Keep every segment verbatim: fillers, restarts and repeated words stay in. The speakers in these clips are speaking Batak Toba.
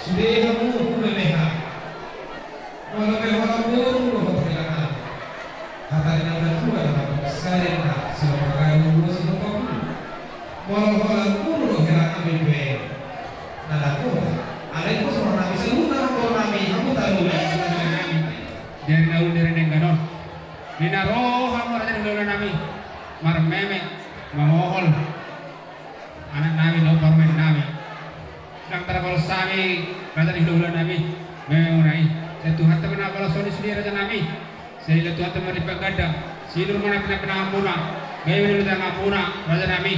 Sude hamu hubebeha. Molo pe holan boru dohot hela nami, hata ni natuatua do na pogsarinna, silompagadung do silompagulu. Molo holan boru dohot hela nami pe na dapotan, alai pos ma nami saluhutna, hamu nami, hamu talu. Dari na uli dari denggan on, ninna ro hamu raja ni hulahula nami marmeme, mamohol anak nami dohot parumaen nami. Ndang tarbalos hami raja ni hulahula nami, mememuna i. Sai Tuhanta ma na balashon i sude raja nami. Sai Tuhanta ma na paganda, sinur ma na pinangan muna, gabe ma na pinangan muna raja nami.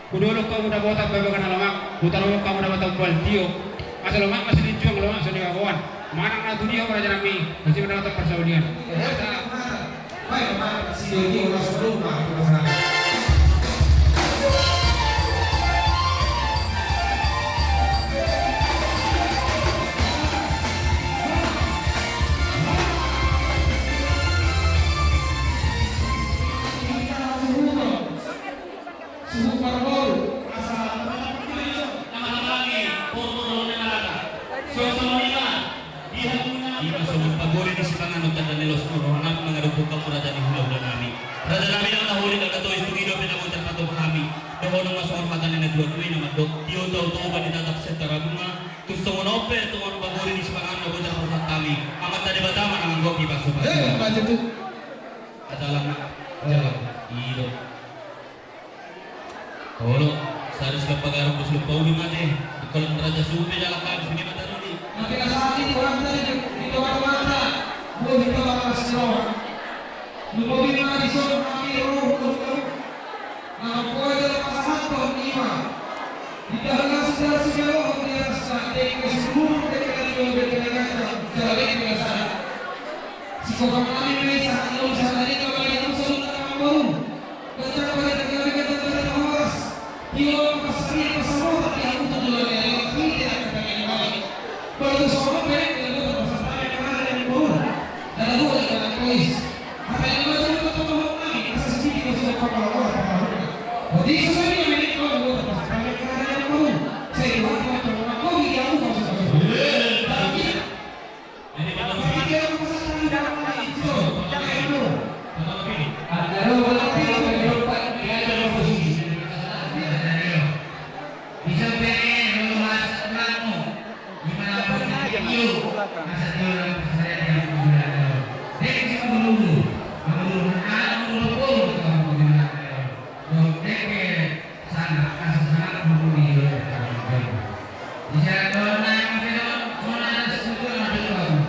Hudolok hamu dapotan babagan na lomak, hutalomo hamu dapotan mual tio. Asa lomak ma silinjuang, lomak ma silinjuang. Manang na tudia hamu raja nami, pasti mendapatkan persaulian. Baik, Bapak, si Dodi ulas rumah, rumah sana. Suhut parboru, asa na matamangi boru-boru ni marata. Songon i ma. Ima songon pagori ni sipanganon tanda ni losmu roha nami mangadopi hamu raja ni hulahula nami. Raja nami, ndang na holi ndang na tois, dung i dope na boi tarpatop hami. Dohonon ma songon hata ni natuatua i na mandok: Tio tau Toba, ditatap Setar Bunga. Tung songon on pe songon pagori ni sipanganon na boi tarpasahat hami, Amanta Debata ma na manggohi pasupasu. Eh, baca tu. Ajalan ma. Jalan. I do. Olo, sada silompagadung, dua silompauli ma ate. Dungkon raja suhut pe jalan hami, sude ma taruli. Mati na sati, orang tadi di, di Toba-Toba, bohi Toba, Toba Siro. Lumobi ma dison hami ro, ro, ro. Na mamboan jala pasahathon i ma. Di dalan na sudah sudah ro, di atas na dengke sumur, dengke na liu, dengke na gata, jala dengke na sada. Sikopan nami ma i sahat ni ulaon sadari, kembali na saluhutna na mamboan. Baca barita, barita, barita horas. Tio ma pasari, pasarotan di hamu tu joloan ni ari on, hita na katangiang balik. Baru tu songon on pe, di dalam boru pasahat nami, karena dari boru. Dalam boru, dalam boru. Hata ni Debata ma na manggohi nami, asa sititi ma songon pangalaho, pangalaho. Boti sesuai dengan ini, dalam boru pasahat nami, karena dari boru. Saya juga tidak tahu nama boru, dia pun masuk, masuk. Tapi Di jalan tol naik masih dalam, soalnya ada sesuatu yang ada di bawah.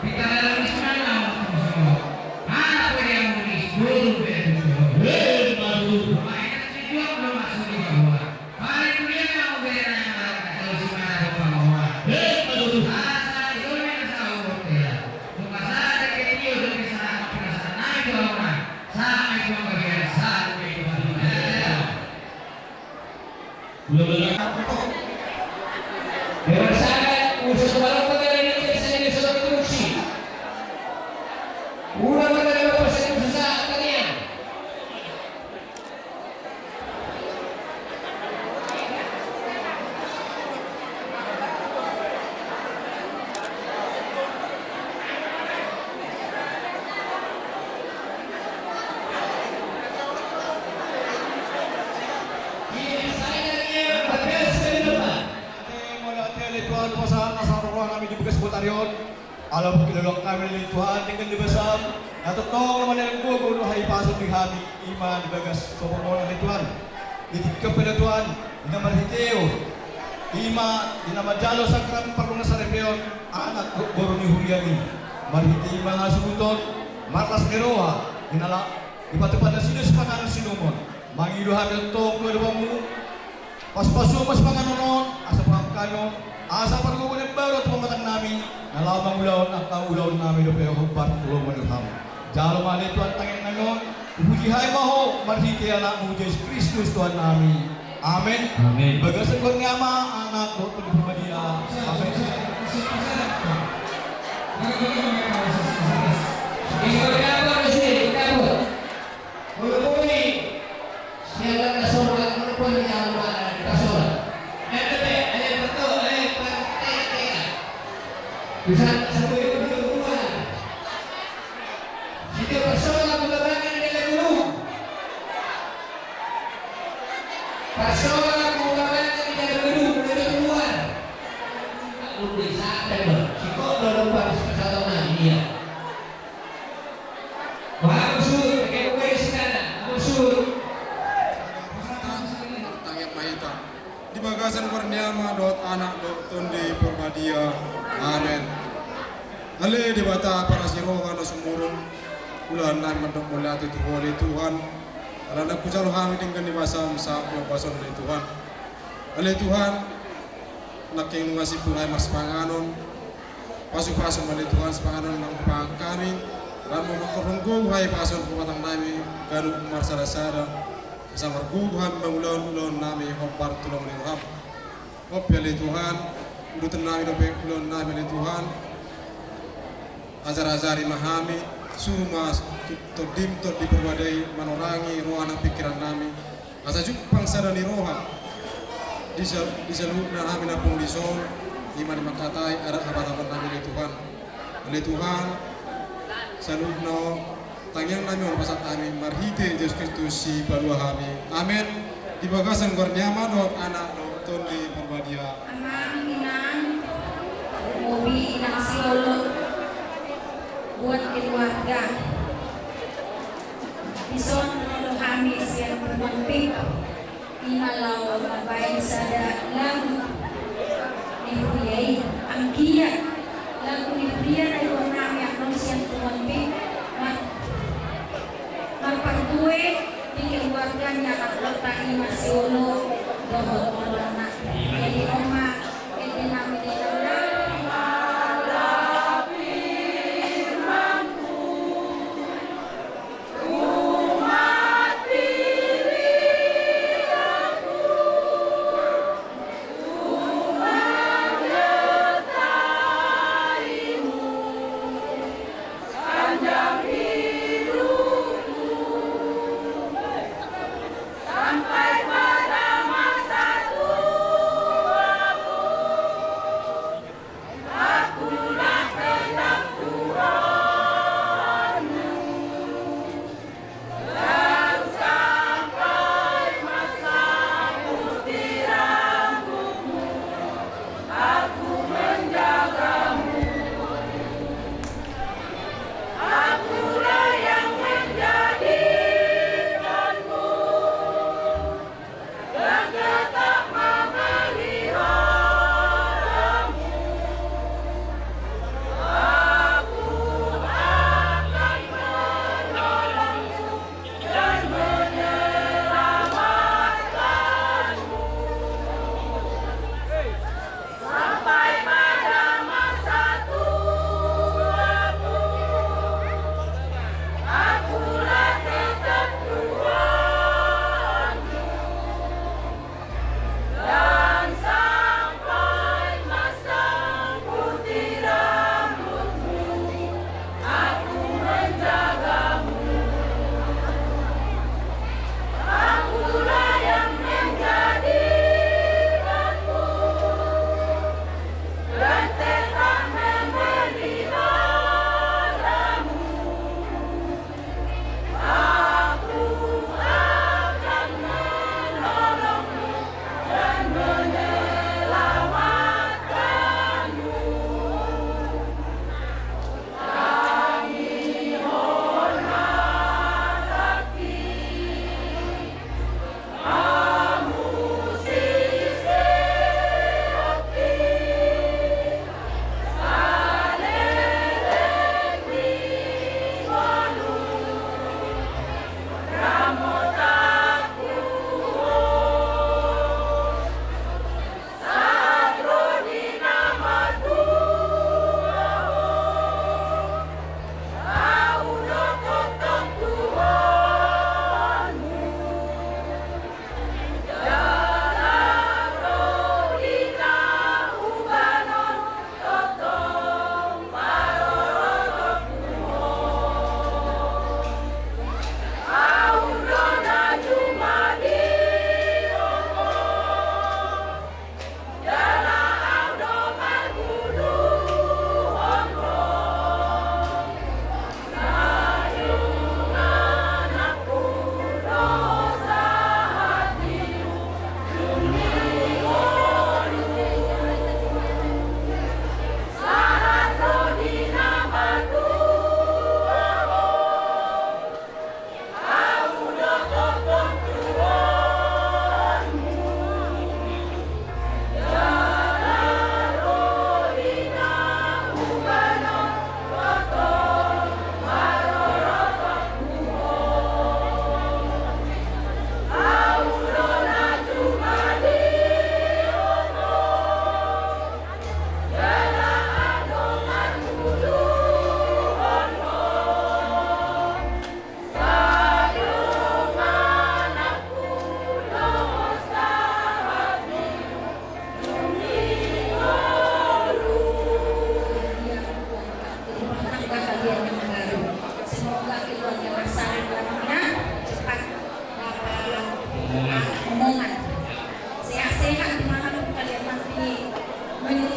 Kita dalam Islam, mau sama. Anak gue yang mau di sepuluh, gue yang di sepuluh. Hei, baru. Rumah ini sih juga belum masuk di bawah. Paling dia mau beli yang mana, kalau si mana ada bawah. Hei, baru. Asal dia yang tahu, ya. Rumah saya ada kecil, tapi sana, tapi sana, naik ke rumah. Sama itu bagian satu, itu bagian. Ate, mauliate ale Tuhan, pasahat na sahat roha nami di bagas botari on. Ala pungki lolong hami ale Tuhan, denggan di basam, na tongtong na manang gogo do hahipason di hami, ima di bagas sopo on ale Tuhan. Di tingki on pe ale Tuhan, di na marhite on, ima di na manjalo sakramen pardomuan saripeon anak dohot boru ni huriami. Marhite ima hasuhuton, marlas ni roha, di na laho dipatupa nasida sipanganon sinumon. Mangido hami tongtong tu adopanmu. Pasupasu ma sipanganon on, asa paham hami on, asa pargogo na imbaru tu pamatang nami, na laho mangulahon angka ulaon nami dope hombar tu lomo ni roham. Jalo ma ale Tuhan tangiang nami on, hupuji hami ma ho, marhite anakmu Jesus Kristus Tuhan nami. Amen. Amen. Bagasan goar ni Ama, Anak, dohot Tondi Parbadia. Amen. Sialan na somal, molo pola di jalan, di pasola. Ente pe, ayo betul, ayo, Pak, tega, tega. Bisa, satu itu dua. Sitio, parsola tu babangan di dalam gedung. Parsola tu babangan di dalam gedung, udah keluar. Lu bisa, kan, Bang? Siko udah lupa, bisa satu lagi, ya. Mansur, pakai gue sih, kan? Mansur. Tangiang ma hita. Di bagasan goar ni Ama dohot Anak dohot Tondi Porbadia. Amen. Ale Debata parasi roha na sumurung, ulaon nami mandok mauliate tu Ho ale Tuhan. Ala na hujalo hami denggan ni basam sahat tu bagasan ale Tuhan. Ale Tuhan, nangkin nunga simpul hami marsipanganon, pasupasu ma ale Tuhan sipanganon na hupangan hami, laho mangkorhon gogo hami pasahat tu pamatang nami ganup marsadasada. Asa margogo hami mangulahon ulaon nami hombar tu lomo ni roham. Onpe ale Tuhan, uduton nami dope ulaon nami ale Tuhan. Ajar-ajari ma hami, suru ma tu-, Tondim, Tondi Porbadia i manorangi roha nang pingkiran nami. Asa jumpang sada ni roha di sa-, di saluhutna hami na pungu dison, i ma na mangkatai adat habatahon nami ale Tuhan. Ale Tuhan, saluhutna on tangiang nami on pasahat hami marhite Jesus Kristus Sipalua hami. Amen. Di bagasan goar ni Ama dohot Anak dohot Tondi Porbadia. Amang, inang, bobi, inang siolok, buat keluarga. Dison ro do hami sian punguan P I K. I ma laho mambahen sada lagu ni huria i. Anggiat lagu ni huria na iboan nami annon sian punguan P I K mar-, marparbue di keluarga ni anakkonta i ma si Olo dohot oloanna. Jadi on ma, e,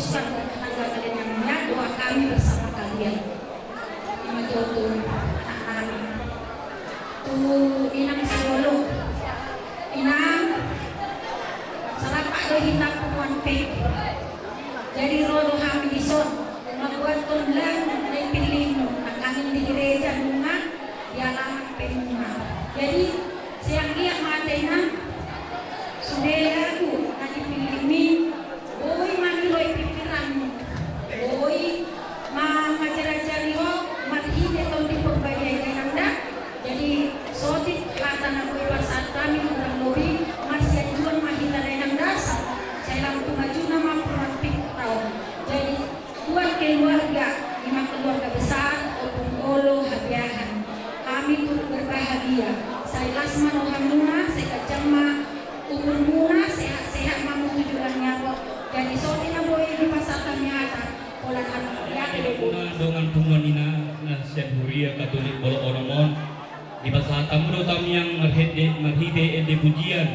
Teruskan buat tetangga kalian yang melihat doa kami bersama kalian. Ima jo tu anak nami, tu inang si Olo. Inang, sarapan do hita punguan P I K. Jadi ro do hami dison mambuathon lan na dipillingmu, nangkaning di gereja nunga, di alaman pe nunga. Jadi sai anggiat ma hata, Inang, sude lagu na dipillingmi boi mangido i pikiranmu, boi ma-, mangarajari ho marhite Tondi Porbadia i, Inang, da. Jadi saotik hata na boi pasahat hami, kurang lobi marsianjuan ma hita, Inang, da, sai lam tu majuna ma punguan P I K tao. Jadi buat keluarga, ima keluarga besar Ompung Olo Habiahan, hami turut berbahagia. Sai las ma rohamuna, sai ganjang ma umurmuna, sehat-sehat ma hamu tu joloan ni ari on. Jadi saotik na boi dipasahat hami hata, holan hata. Dongan punguan ina na sian huria Katolik Bolon Onom on, dipasahat hamu do tamiang marhite, marhite ende pujian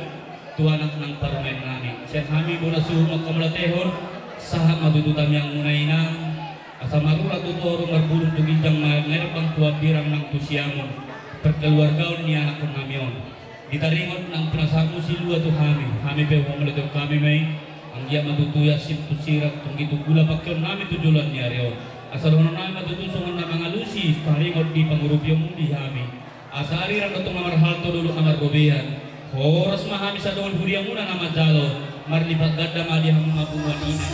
tu anak nang parumaen nami. Sian hami bona suhut manghamauliatehon, sahat ma tutu tamiangmuna, Inang, asa marurat tu toru, marbulung tu ginjang, mangerbang tu hambirang nang tu siamun parkeluargaon ni anakkon nami on. Di taringot nang pinasahatmu silua tu hami, hami pe huhamauliatehon hami ma i. Anggiat ma tutu i asing tu sirap, tunggi tu gula pangkeon nami tu joloan ni ari on. Asa dohonon nami ma tutu songon na mangalusi taringot di pangurupionmu di hami. Asa arirang do tong na marhalto, dolok na marrobean. Horas ma hami sadongan huriamuna na manjalo, marlipat ganda ma di hamu ma punguan ina.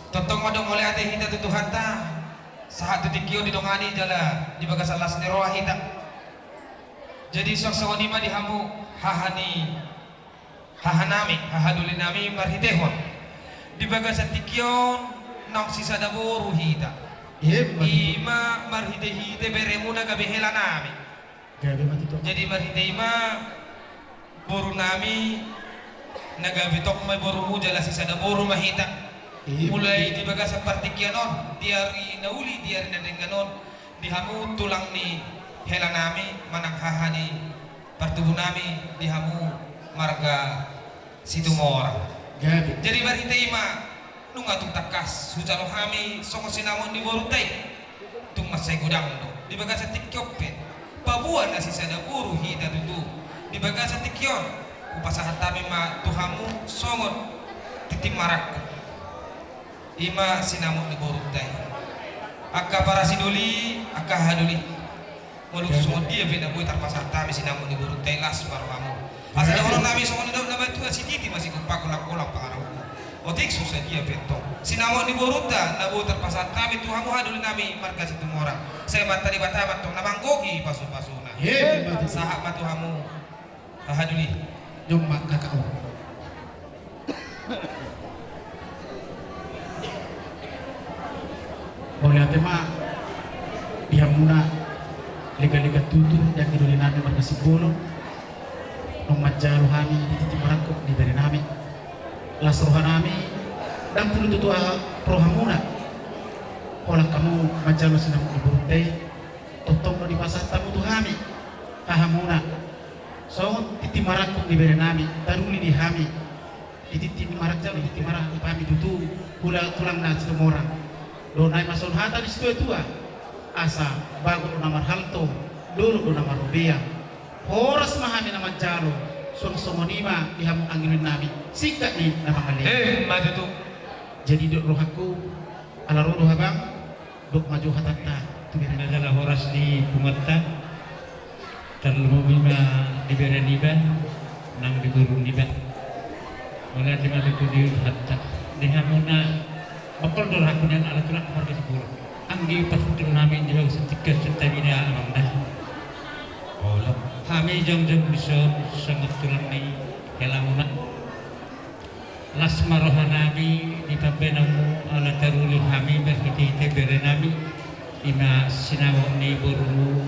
Tongtong ma do mauliate hita tu Tuhanta, sahat tu tingki on didongani jala di bagasan las ni roha hita. Jadi suang songon i ma di hamu haha ni haha nami, hahadoli nami, marhitehon di bagasan tingki on naung sisada boru hita. Ima marhitehite beremuna gabe hela nami. Jadi marhite i ma boru nami, na gabe tong ma borumu jala sisada boru ma hita. Mulai di bagasan partingkian on, di ari na uli, di ari na denggan on, di hamu tulang ni hela nami manang haha ni partubu nami, di hamu marga Situmorang. Jadi marhite i ma nunga tung tangkas hujalo hami songon sinamot ni borunta i. Tung mansai godang do di bagasan tingki on pe, paboa na sisada boru hita tutu. Di bagasan tingki on hupasahat hami ma tu hamu songon tintin marangkup. Ima sinamot ni borunta i. Angka parasidoli, angka hahadoli, molo songon dia pe na boi tarpasahat hami sinamot ni borunta i, las ma rohamu. Asa dohonon nami songon nidok na matua: Sititi ma sigompa, golang-golang pangarahutna. Otik so sadia pe antong sinamot ni borunta na boi tarpasahat hami tu hamu hahadoli nami marga Situmorang, sai Amanta Debata ma antong na manggohi pasu-pasuna. Sahat ma tu hamu. Hahadoli. Jom ma kakak o. Mauliate ma di hamuna lega-lega tutur di anggi doli nami marga Simbolon. Naung manjalo hami di tintin marangkup ni bere nami. Las roha nami, ndang pulu tutu rohamuna holan hamu manjalo sinamot ni borunta i. Tongtong do dipasahat hamu tu hami hahamuna songon tintin marangkup ni bere nami, taruli di hami di tintin marangkup, di tintin marangkup hami tutu, hula-, tulang na Situmorang. Dohonon nami ma songon hata ni situa-tua: Asa bagot do na marhalto, dolok do na marrobean. Horas ma hami na manjalo Suang songon i ma di hamu anggi doli nami, singkat ni na mangalean. Emma tutu. Jadi dok rohangku, ala ro do habang, dok ma jo hatanta tu bere. Jala horas di punguanta, tarlumobi ma di bere niba nang di boru niba. Mauliate ma tutu di hata di hamuna. Mangkol do rohangku nian ala tulang marga Sipulung. Anggi parhundul nami di bagasan tingki on, santabi da amang da. Olo. Hami jongjong dison songon tulang ni helamuna. Las ma roha nami di pambaenanmu ala taruli hami marhitehite bere nami, i ma sinamot ni borumu,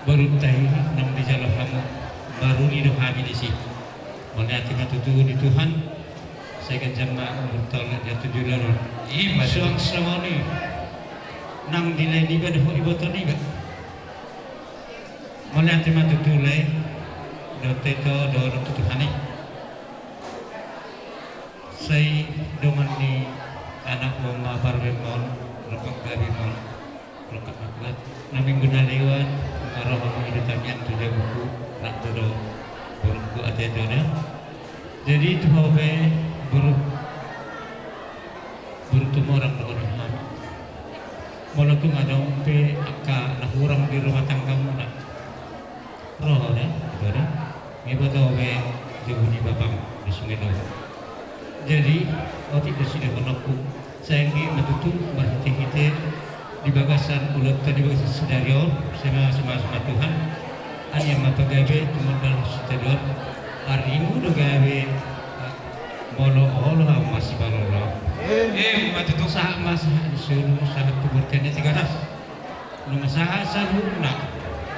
borunta i naung dijalo hamu, maruli do hami disi. Mauliate ma tutu di Tuhan. Sai ganjang ma umurta on, dihatujolo on. Ima suang songon i nang di lae niba dohot iboto niba. Mauliate ma tutu lae, dohot ito dohot tutu hami. Sai dongan ni anakmu ma parbemon, rongkap gabimon. Rongkap matua, na minggu na lewat, nga ro hamu di hami tu jabuku, rap do borungku ate jona. Jadi tu ho pe boru, boru Tumorang do hami. Molo tung adong pe angka na hurang di rumah tanggamuna, ro ho da, ito da. Nga iboto be jabu ni bapam di sunge do. Jadi otik do sidohononku. Sai anggiat ma tutu marhitehite di bagasan ulaonta di bagasan sadari on, sai mamasu-masu ma Tuhan. Anian ma pagabe tumundalhon sitadoan. Arimu do gabe, molo olo hamu masiparorot. Emma tutu. Sahat ma sahat ni solu, sahat tu bontean ni Tigaras. Nunga sahat saluhutna,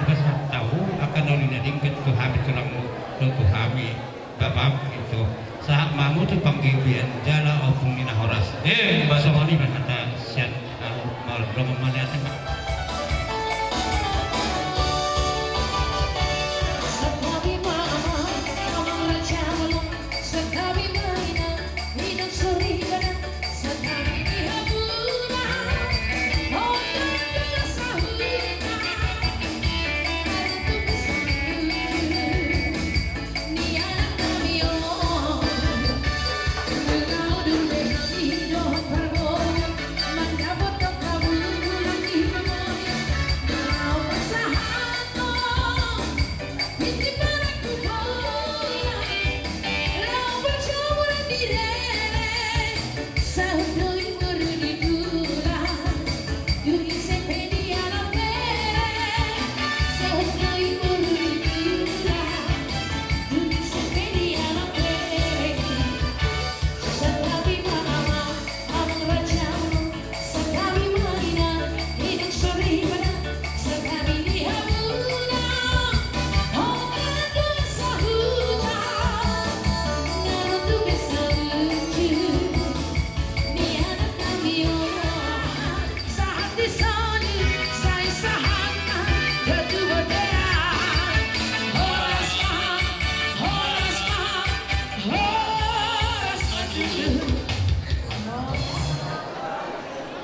nunga sahat tahu angka na uli na denggan tu hami tulangmu dohot tu hami bapam, ito. Sahat ma hamu tu panggabean jala ompung ni na horas. Emma tutu. Songon i ma hata sian ahu, mauliate ma.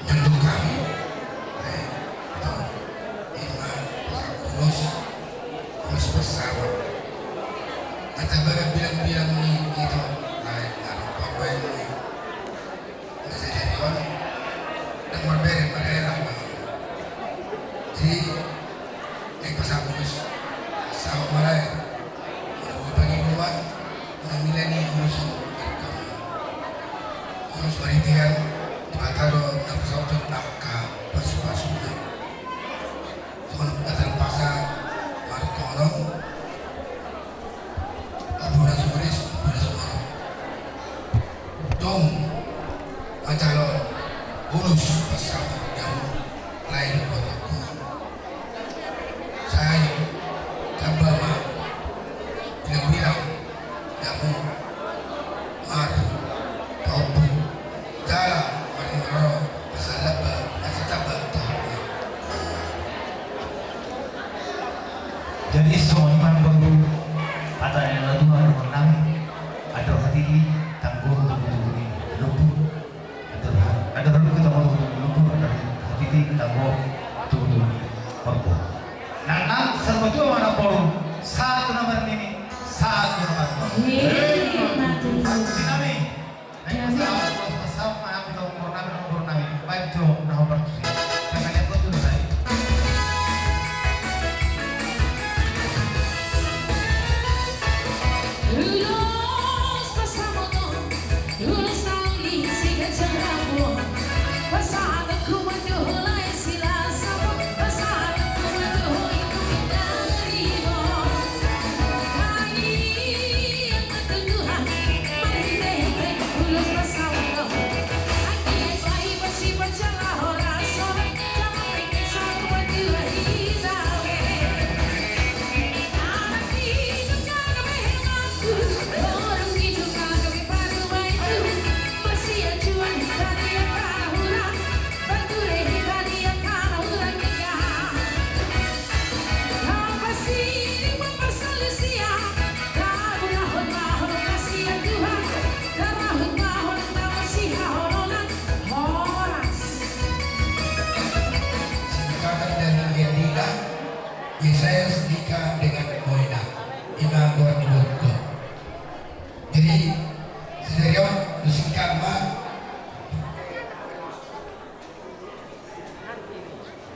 Nandung kami, eh, ito, ima, ulos, ulos bersama. Kata baga bilang-bilang ni ito, lae, ngarang pambaen ni. Nasa jadi on, dan marbere, marbere lah. Jadi, Naeng pasahat ulos, sahat ma lae. Molo bagi buat, na milani ulos on. Ulos marhitean, Debata do na pasahathon angka pasu-pasuna. Songon na tarpasa, martongon. Ampuna suris, ampuna sumorop. Tong, manjalo ulos pasahat jamu lain kota. Sai, tamba ma, bilang-bilang, jamu, mar, paompu, jala, marmaro, pasal laba, pasal tamba, tamba. Jadi songon i ma boru, hata ni natuatua nami, andor hatiti, tanggo tubutubu ni lombu, andor ha-, andor halumpang tanggo tubutubu ni lombu, andor hatiti, tanggo tubutubu ni horbo. Nang nang, saur matua ma na boru, sahat tu na marnini, sahat Hei, matur nuwun. Saksi nami. Naeng pasahat, ulos pasahat ma hami tu ompunami, ompunami. Baen jo na hombar tusi. Jangan lihat kau dulu tadi. Ulos pasahat ma tu, ulos na uli siganjang rambu. Pasahatonku ma tu ho lae Silas Sapo, pasahatonku ma tu ho Indu Pinaribot. Tangiang ma tu Tuhan marhitehite ulos pasahaton. Anggiat ma i pasi pajala horas on, jala pengke saur matua hita be. Anak ni Tuhan gabe helaku, borung ni Tuhan gabe parumaenku. Masiajuan hita di angka na hurang, parture hita di angka na hurang, ninna. Tapasiring ma pasalusion, taulahon ma holong na sian Tuhan, tarahut ma holong na masihaholongan. Horas. Singkatan dari Yadina, Yesaya Senika dengan Moina. Ima goar ni borungkon. Jadi, sadari on, singkat ma.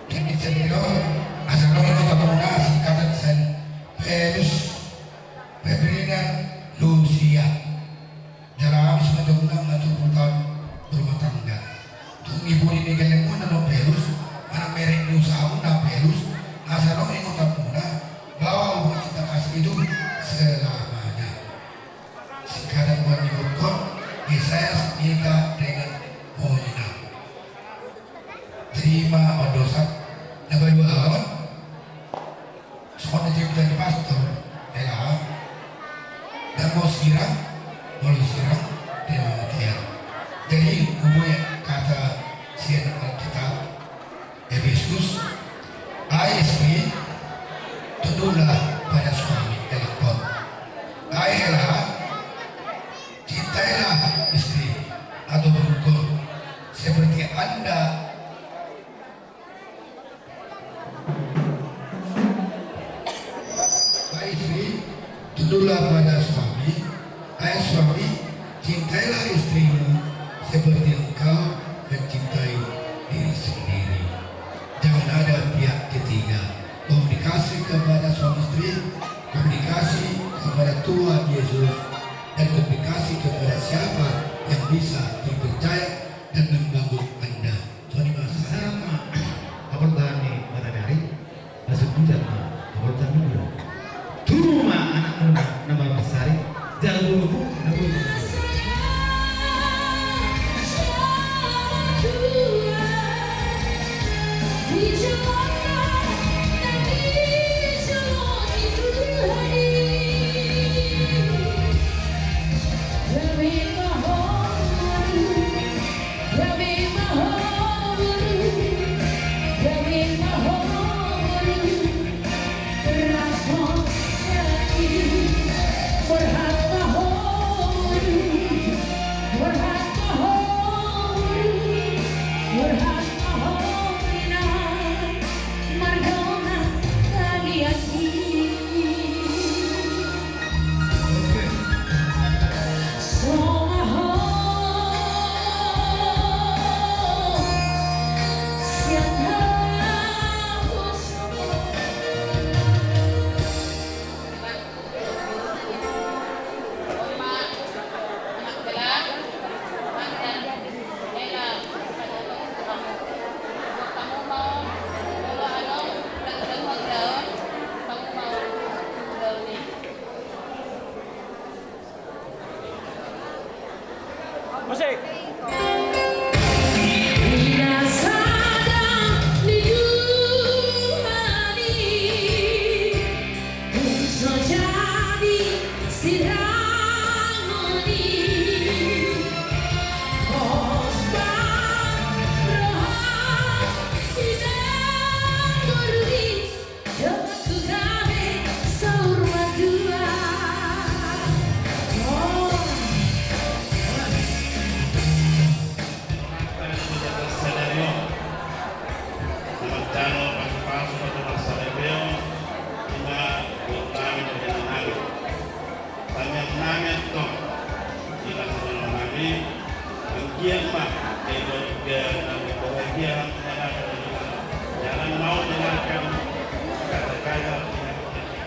Jadi, sadari on, asa ro ingotanmuna singkatan sian Paulus, Febrina, Lucia. Jala habis ma taon na, nga turpul taon berumah tangga. Tung ni pudi ni gellengmuna na Paulus, manang merek ni usahamuna Paulus, asa ro ingotanmuna bahwa hubungan cinta kasih itu selamanya. Singkatan goar ni borungkon, Yesaya Senika dengan Moina. Jadi ima on do sahat na paduahon, songon na nidok ni pastor, hela, ndang molo sirang, molo sirang, ndang molo tiar. Jadi, umumnya kata sian Alkitab, Efesus, hai istri, tunduklah pada suami, elak pot. Hai hela, cintailah istri atau borungkon seperti Anda. Hai istri, tunduklah pada suami. Hai suami, cintailah istrimu seperti engkau mencintai diri sendiri. Jangan ada pihak ketiga. Komunikasi kepada suami istri, komunikasi kepada Tuhan Yesus, dan komunikasi kepada siapa yang bisa dipercaya dan membangun Anda. Songon i ma. Sahat ma haporseaon ni mataniari, hasungkunan ma haporseaon ni bulan. Tubu ma anakmuna na marmarsari, jala borumu na boru. Musik. Anggiat ma keluarga na berbahagia, anak-anak, jangan mau dengarkan kata-kata pihak-pihak.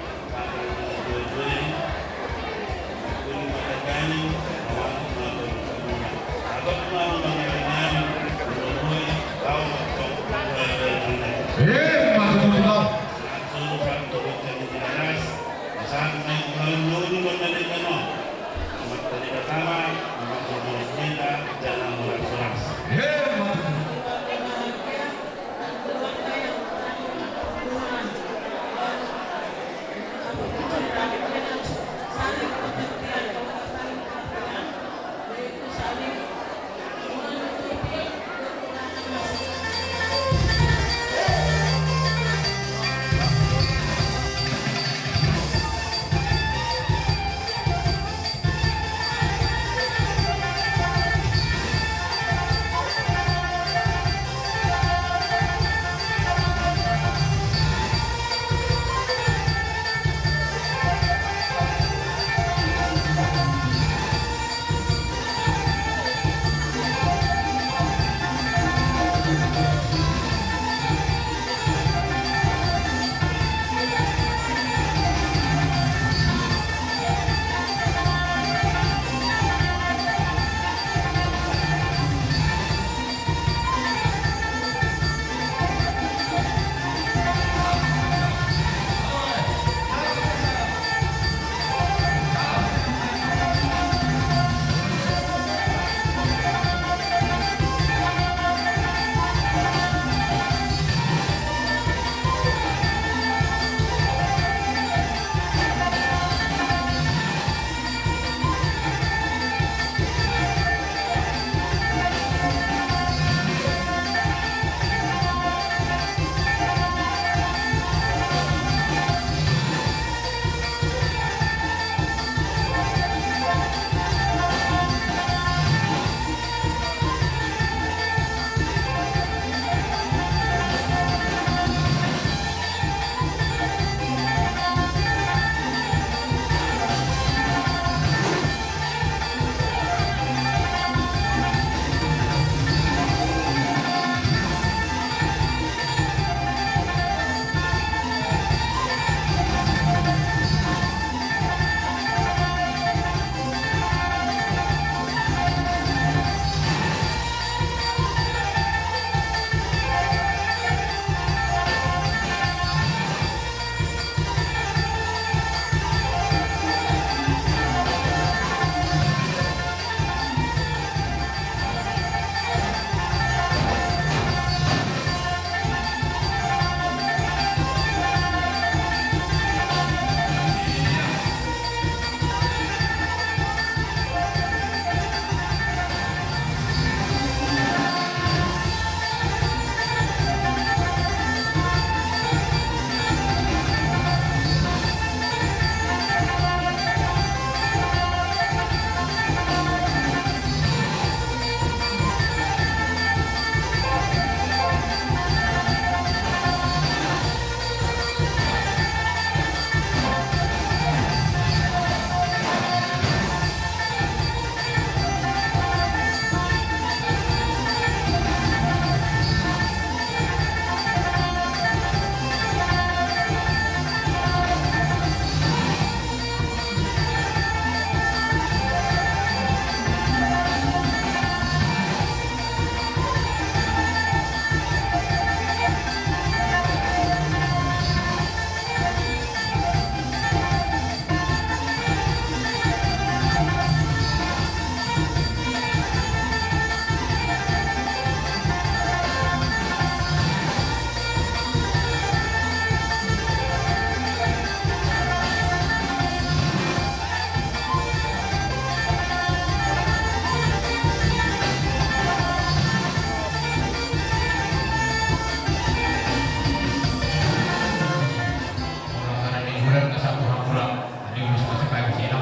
Molo angka na niula na sapu hamura, na niula sapu hamura.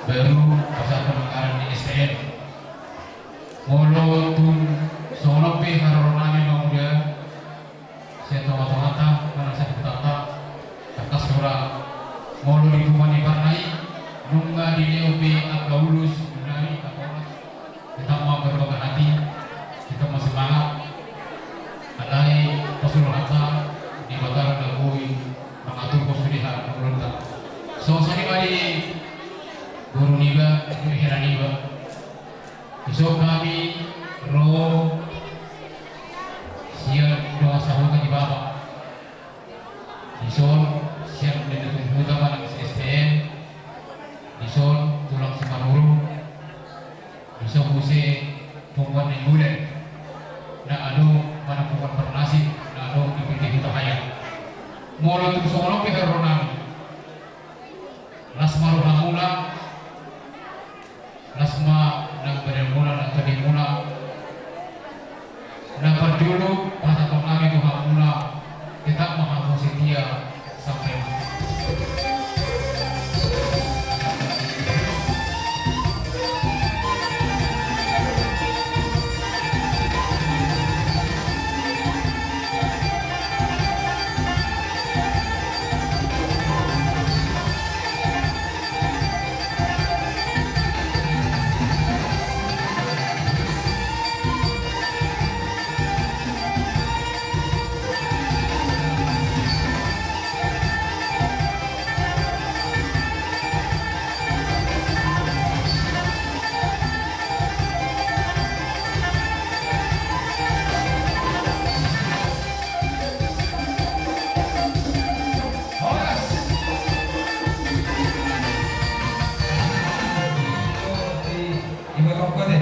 Baru pasahat angka na ni S T M. Molo tung so lam pe haroro nami ma muda, sian tonga-tonganta, manang sahutanta, tangkas hura. Molo di punguan Iparna i, nunga dilehon be angka ulos nami, angka horas. Hela niba. Dison hami ro sian dongan sahuta ni bapa. Dison sian dongan sahuta ma nang S T M. Dison tulang Simanurung. Dison muse punguan Nainggolan. Na adong manang punguan Parnasik, na adong di P T Hutahaean. Molo tung songon on pe haroronami. Las ma rohamuna, las ma nang badanmuna, nang tondimuna. Na parjolo pasahaton nami tu hamuna, tetap ma hamu setia sampai mati. Horas. Iba tongko te.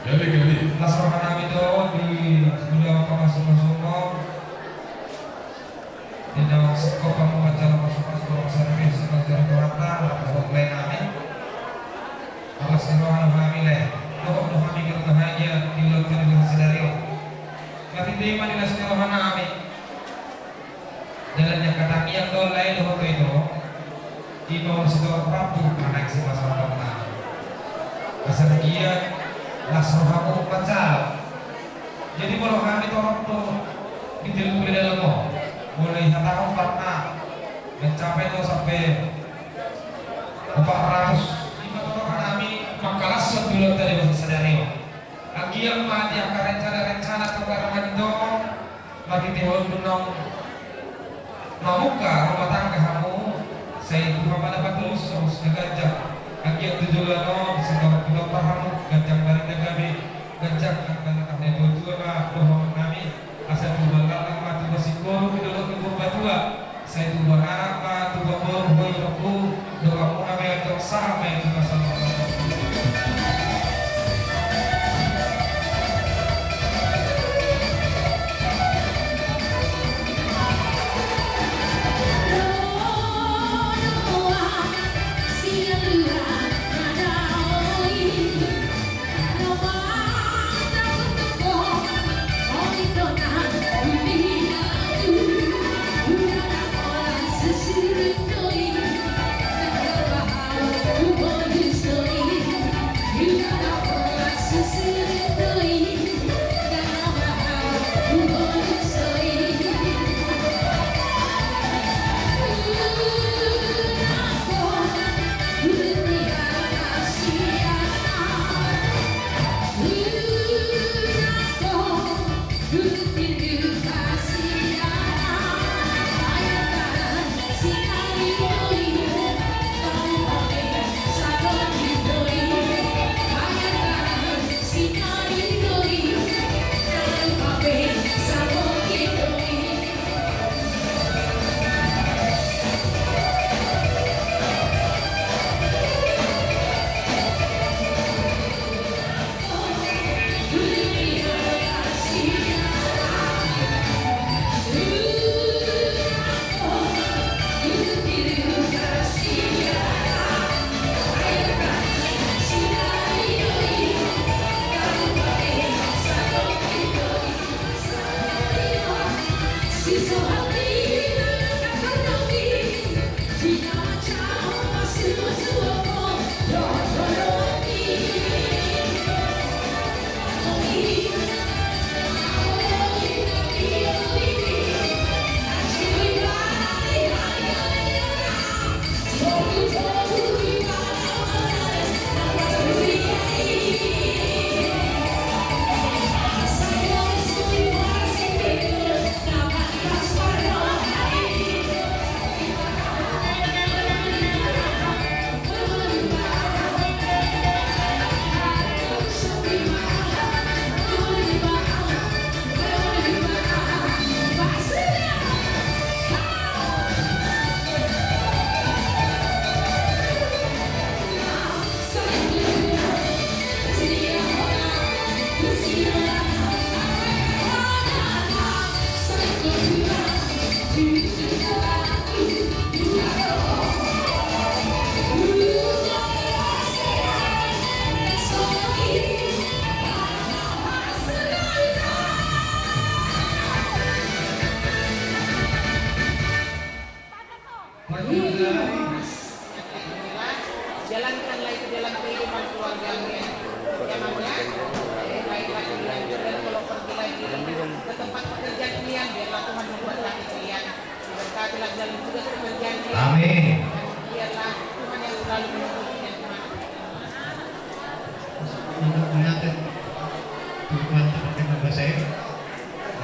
Jadi, jadi. Las roha nami do di suda pamasuk-masuk. Di dalam sekop pambaca lapas-lapas, kurang servis, kurang cerita, kurang tahu, kurang lain nami. Alas ni roha nami le. Dohot do hami berbahagia di ulaon tolu sadari on. Tapi di mana las ni roha nami? Dalan ni angka tangiang do lae dohot do ito. Ima on sitorop rambu manang sipasahaton na. Asa na gia las rohamu manjalo. Jadi molo hami torop do di tolu pulu dalan on. Molo dihatahon parna mencapai do sampe opat ratus. Ima torop nami mangkalashon di ulaonta di sadari on. Anggiat ma di angka rencana-rencana tu angka rohani do. Marhite on dung naung mamungka rumah tangga hamu, sai Tuhan ma na patulus, songon na ganjang. Anggiat tu joloan on, sai torop pinomparmu, ganjang badan na gabe, ganjang angka na tua-tua ma dohonon nami, asa tubu langlang ma tubu singkoru di dolok ni Purbatua, sai tubu anak ma tubu boru, boi dohononku, dohononmuna ma i antong sahat ma i tu masa. Jalankanlah itu dalam kehidupan keluarganya. Jangan ya, eh, baiklah, kemudian, kemudian kalau pergi lagi ke tempat pekerjaan kalian, biarlah Tuhan memberkati kalian. Diberkatilah dalam tugas pekerjaan kalian. Amin. Dan biarlah Tuhan yang selalu menuntun kalian kemana. Untuk mengatur kehidupan seperti membesar,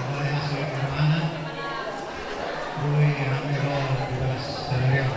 mulai asli kemana, gue ambil roh di dalam sadarian.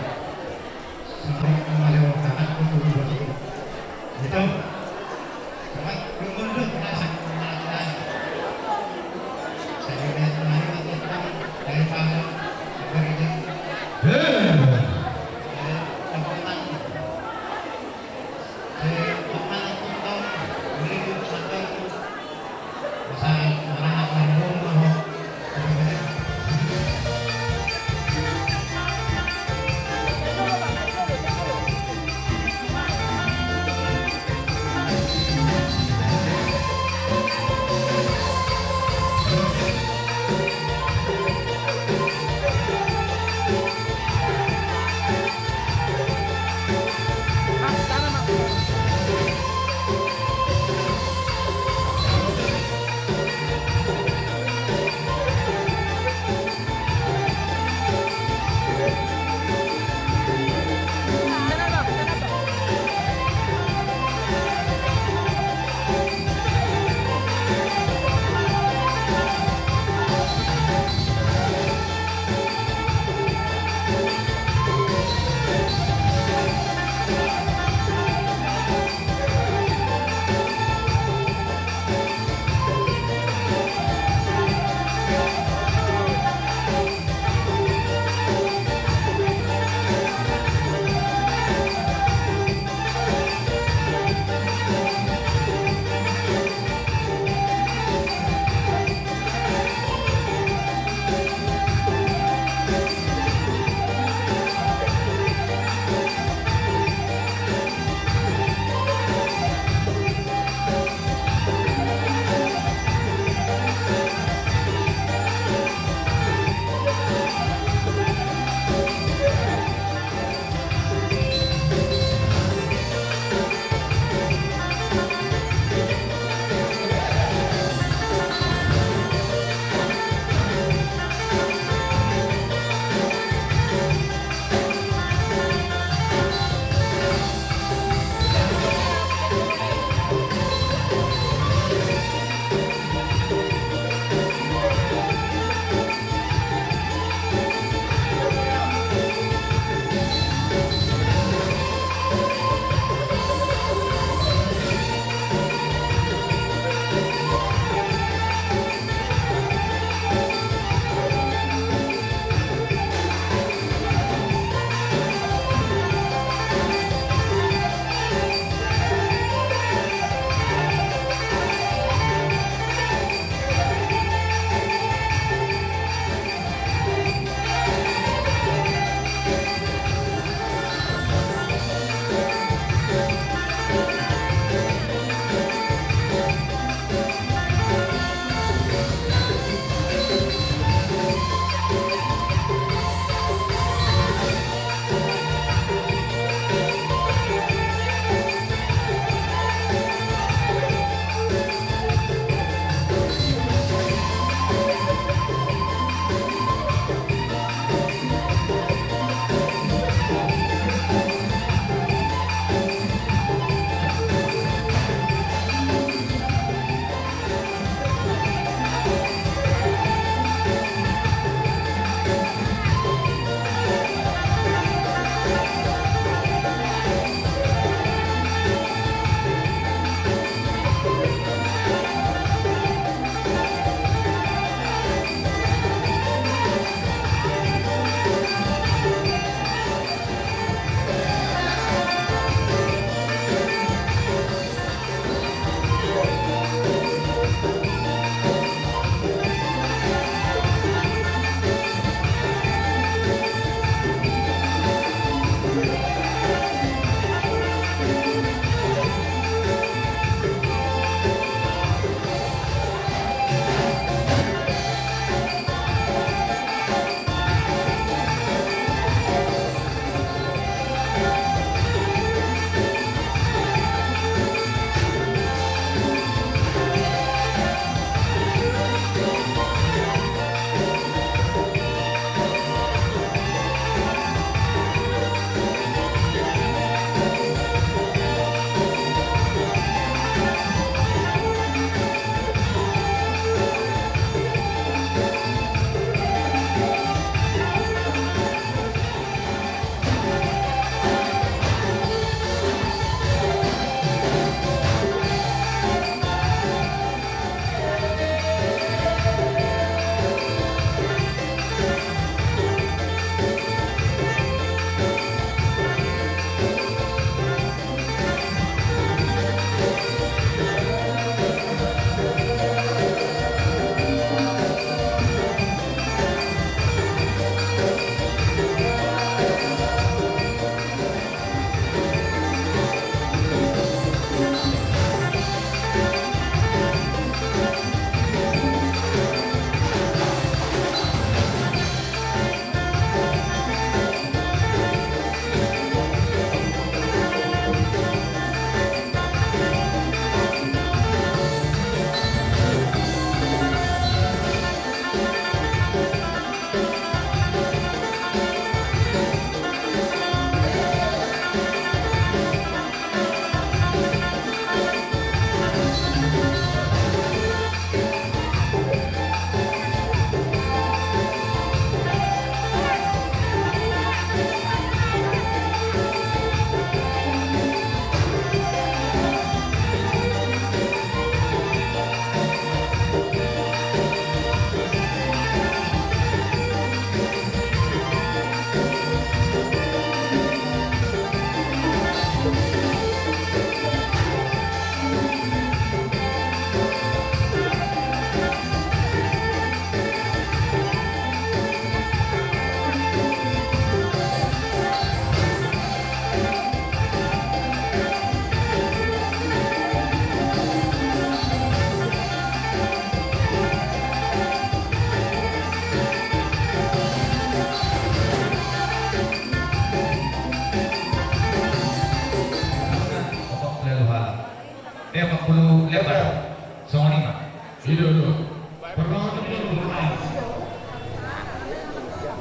Lima puluh lebar. Songon i ma. Ido, ido. Perlu, perlu, perlu.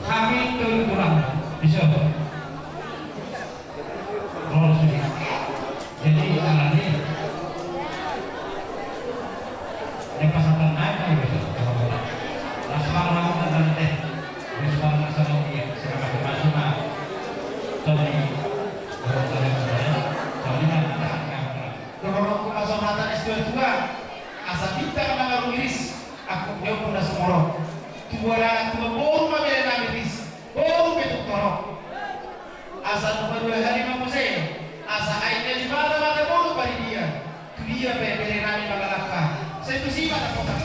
Hami turun kurang. Bisa. Jadi, alani. Yang pasal tengah kan bisa. Asal lawan tentang teh. Bisa masalah dia. Sama macam-macam. Tadi. Kalau saya, saya, saya, saya, saya, Dohononku ma songon hata ni situa-tua, asa pintar mangarungi ris, angkup ni ompu na sumorop. Tubu anak tubu boru ma bere nami ris, boru pe tung torop. Asa nunga dua hali ma muse, asa aek ni Debata ma na boru paridia. Tu dia pe bere nami mangalangka, sai tusi ma na kota.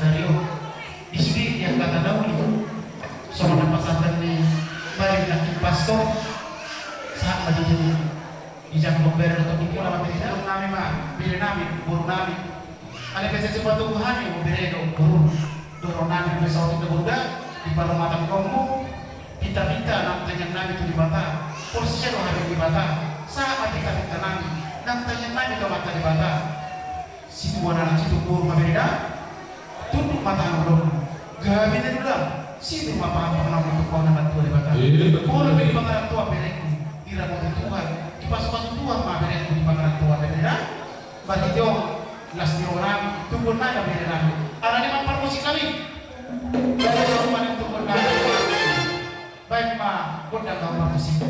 Ario, di sude di angka na uli, songon na pasahaton ni bari na pastor, sahat ma di, di jangkon bere dohot di mula ma bere nami ma, bere nami, boru nami. Alai pe sai so patubu hami, o bere dohot boru, dohonon nami pe saotik do boru da, di parlumatangonmu, pinta-pinta nang tangiang nami tu Debata, porsea do hami Debata, sahat ma pinta-pinta nami, nang tangiang nami tu Amanta Debata. Situan anak situan boru ma bere da, tunduk ma tangan ulaon, gabe na niula, situtu ma paham panganon tu Amanta Debata. Iya, betul. Boru pe di pangarantoan berengku, diramoti Tuhan, dipasu-pasu Tuhan ma berengku di pangarantoan bere da. Marhite on, las ni roha nami, tunggu nami bere nami. Ala ni ma parmusik nami. Baik, tunggu nami. Baik ma, gondang ma parmusik.